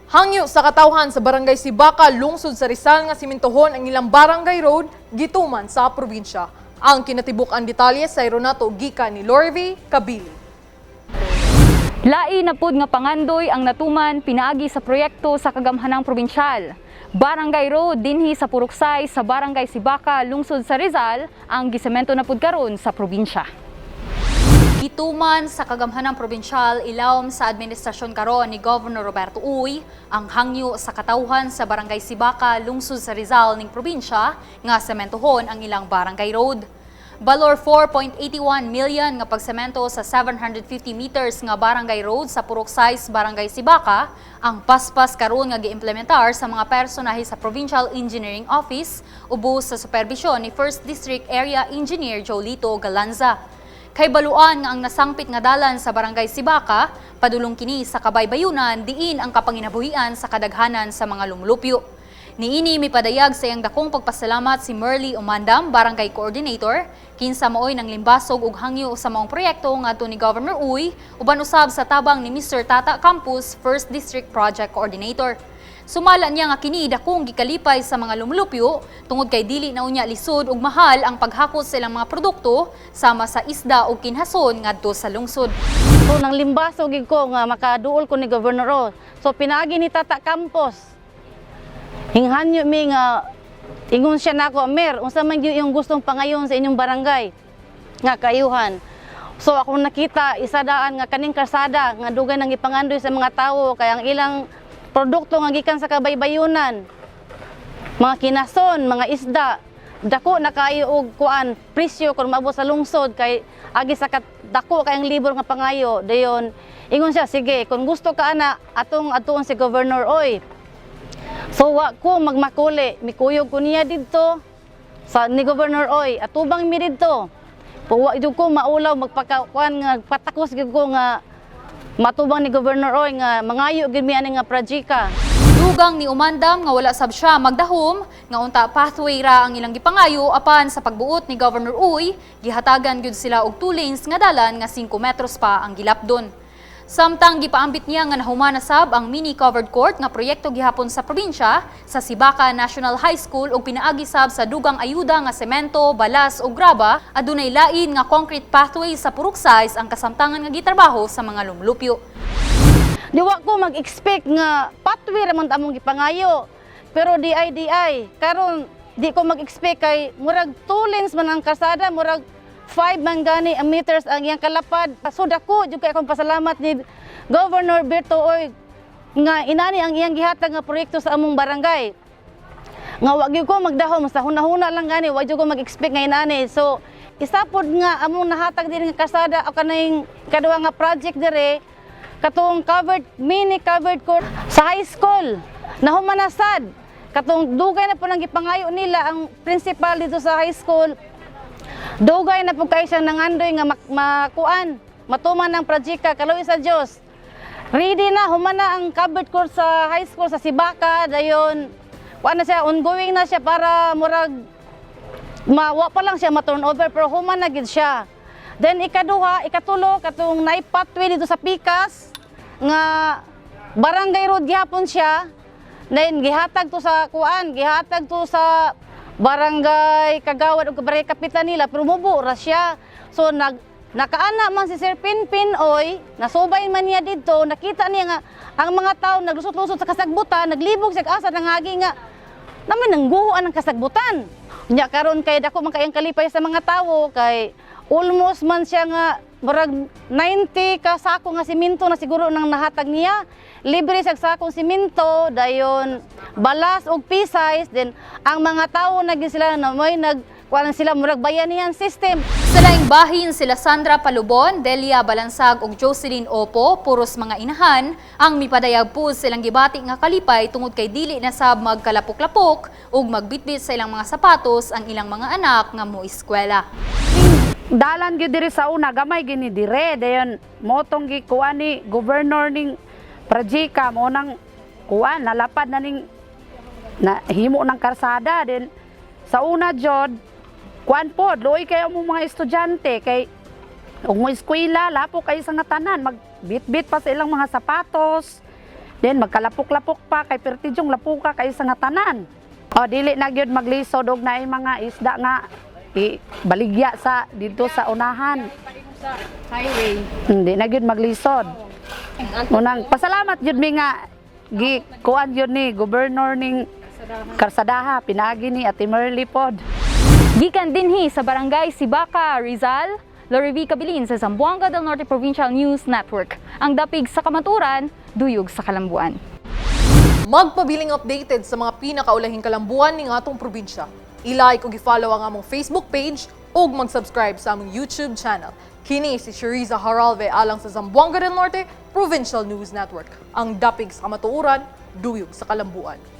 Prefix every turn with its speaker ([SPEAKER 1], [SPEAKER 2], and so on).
[SPEAKER 1] Hangyo sa katawhan sa Barangay Sibaka, lungsod sa Rizal, nga simintohon ang ilang barangay road, gituman sa probinsya. Ang kinatibuk-ang detalye sa nato gikan ni Lorvi Kabili.
[SPEAKER 2] Lain na pud nga pangandoy ang natuman pinaagi sa proyekto sa kagamhanang probinsyal. Barangay Road dinhi sa Purok Sais sa Barangay Sibaka, lungsod sa Rizal, ang gisemento na pud karon sa probinsya.
[SPEAKER 3] Gituman sa kagamhanang probinsyal ilawom sa administrasyon karon ni Governor Roberto Uy ang hangyo sa katawhan sa Barangay Sibaka, lungsod sa Rizal ning probinsya nga sementohon ang ilang barangay road. Balor 4.81 million nga pagsemento sa 750 meters nga barangay road sa Purok Sais, Barangay Sibaka, ang paspas karon nga giimplementar sa mga personahe sa Provincial Engineering Office ubos sa superbisyon ni First District Area Engineer Jolito Galanza. Kay baluan nga ang nasangpit nga dalan sa Barangay Sibaka, padulong kini sa Kabaybayunan, diin ang kapanginabuhian sa kadaghanan sa mga lumulupyo. Niini mipadayag sa iyang dakong pagpasalamat si Merly Umandam, Barangay Coordinator, kinsa maoy nang limbasog ug hangyo sa maong proyekto ngadto ni Governor Uy, uban usab sa tabang ni Mr. Tata Campus, First District Project Coordinator. Sumala niya nga kini dakong gikalipay sa mga lumulupyo tungod kay dili na unya lisod ug mahal ang paghakot sa ilang mga produkto sama sa isda ug kinhason ngadto sa lungsod.
[SPEAKER 4] So nang limbaso gid ko nga makaduol ko ni Governor O. So pinaagi ni Tata Campos. Hinghanyo mi nga ingon siya nako, "Mer, unsa man gyud yung gustong pangayon sa inyong barangay nga kaayuhan?" So akong nakita isa daan nga kaning karsada nga dugay nang ipangandoy sa mga tawo kay ang ilang produkto nga gikan sa kabaybayunan, mga kinason, mga isda, dako na kaayo og kuan presyo kung maabot sa lungsod kay agi sa dako kay ang libor nga pangayo. Dayon ingon siya, "Sige, kung gusto ka ana, atong atuon si Governor Oy." So wa ko magmakuli, mikuyog ko niya didto sa ni Governor Oy, atubang mi didto. Wa jud ko maulaw magpaka kuan nga patakos gyud ko nga matubang ni Governor Oy nga mangayo gyud mi ani nga projecta.
[SPEAKER 3] Dugang ni Umandam nga wala sab siya magdahom nga unta pathway ra ang ilang gipangayo, apan sa pagbuot ni Governor Uy, gihatagan gyud sila og 2 lanes nga dalan nga 5 metros pa ang gilapdon. Samtang gipaambit niya nga nahuman na sab ang mini covered court nga proyekto gihapon sa probinsya sa Sibaka National High School ug pinaagi sab sa dugang ayuda nga semento, balas ug graba, adunay lain nga concrete pathway sa Purok Sais ang kasamtangan nga gitrabaho sa mga lumulupyo.
[SPEAKER 4] Di wa ko mag-expect nga pathway ra man ta among gipangayo. Pero di ay di ay karon di ko mag-expect kay murag 2 lanes man ang kalsada, murag 5 man gani ang meters ang iyang kalapad. So dako jud kay akong pasalamat ni Governor Berto Oy nga inani ang iyang gihatag nga proyekto sa among barangay. Nga wa gyud ko magdahom, sa hunahuna lang gani, wa gyud ko mag-expect nga inani. So isa pod nga among nahatag din nga kalsada o kaning kaduha nga project dire, katong covered mini covered court sa high school, nahuman na sad, katong dugay na po nang gipangayo nila. Ang principal dito sa high school, dugay na po kayo siyang nangandoy nga makuan, matuman ng projecta. Kaluoy sa Dios, ready na, human na ang covered court sa high school sa Sibaka. Dayon kuan na siya, ongoing na siya para murag wa pa lang siya ma-turn over pero human na gid siya. Then ikaduha, ikatulo, katong naay pathway dito sa Pikas nga barangay road gihapon siya. Then gihatag to sa kuan, gihatag to sa barangay kagawad ug barangay kapitan nila pero mubo ra siya. So nakaana man si Sir Pinpin Oy, nasubay man niya didto, nakita niya nga ang mga tao naglusot-lusot sa kasagbutan, naglibog siya asa nangagi nga naman nangguhoan ang kasagbutan. Nya karon kay dako man kayang kalipay sa mga tawo kay almost man siya nga murag 90 ka sako nga simento na siguro nang nahatag niya. Libre siya sakong simento, dayon balas og pea-size, then ang mga tawo na gyud sila na may nag kuan sila, murag bayanihan system.
[SPEAKER 3] Sa laing bahin, sila Sandra Palubon, Delia Balansag ug Jocelyn Opo, puros mga inahan, ang mipadayag po silang gibati nga kalipay tungod kay dili na sab magkalapok-lapok ug magbitbit sa ilang mga sapatos ang ilang mga anak nga mo eskwela.
[SPEAKER 5] Dalan gyud diri sa una, gamay gini dire. Dayon motong gikuan ni governor ning projecta mo nang kuan, nalapad na ning na himo ng karsada. Din sa una jud, kuan pod, luoy kayo mo mga estudyante kay ug mo eskwela, lapo kayo sa nga tanan, magbitbit pa sa ilang mga sapatos. Then magkalapok-lapok pa kay pertidyong lapuka kay sa nga tanan. O dili na gyud maglisod og naay mga isda nga i baligya sa didto sa unahan.
[SPEAKER 2] Highway.
[SPEAKER 5] Hindi na gyud maglisod. Unang pasalamat gyud mi nga gi kuan gyud ni governor ning Karsadaha pinaagi ni Ate Merly pod.
[SPEAKER 2] Gikan dinhi sa Barangay Sibaka, Rizal, Lori V. Cabilin sa Zamboanga del Norte Provincial News Network. Ang dapig sa kamaturan, duyog sa kalambuan.
[SPEAKER 1] Magpabiling updated sa mga pinakaulahing kalambuan ning atong probinsya. I-like ug i-follow ang among Facebook page ug mag-subscribe sa among YouTube channel. Kini si Shariza Haralve alang sa Zamboanga del Norte Provincial News Network. Ang dapig sa kamatuoran, duyog sa kalambuan.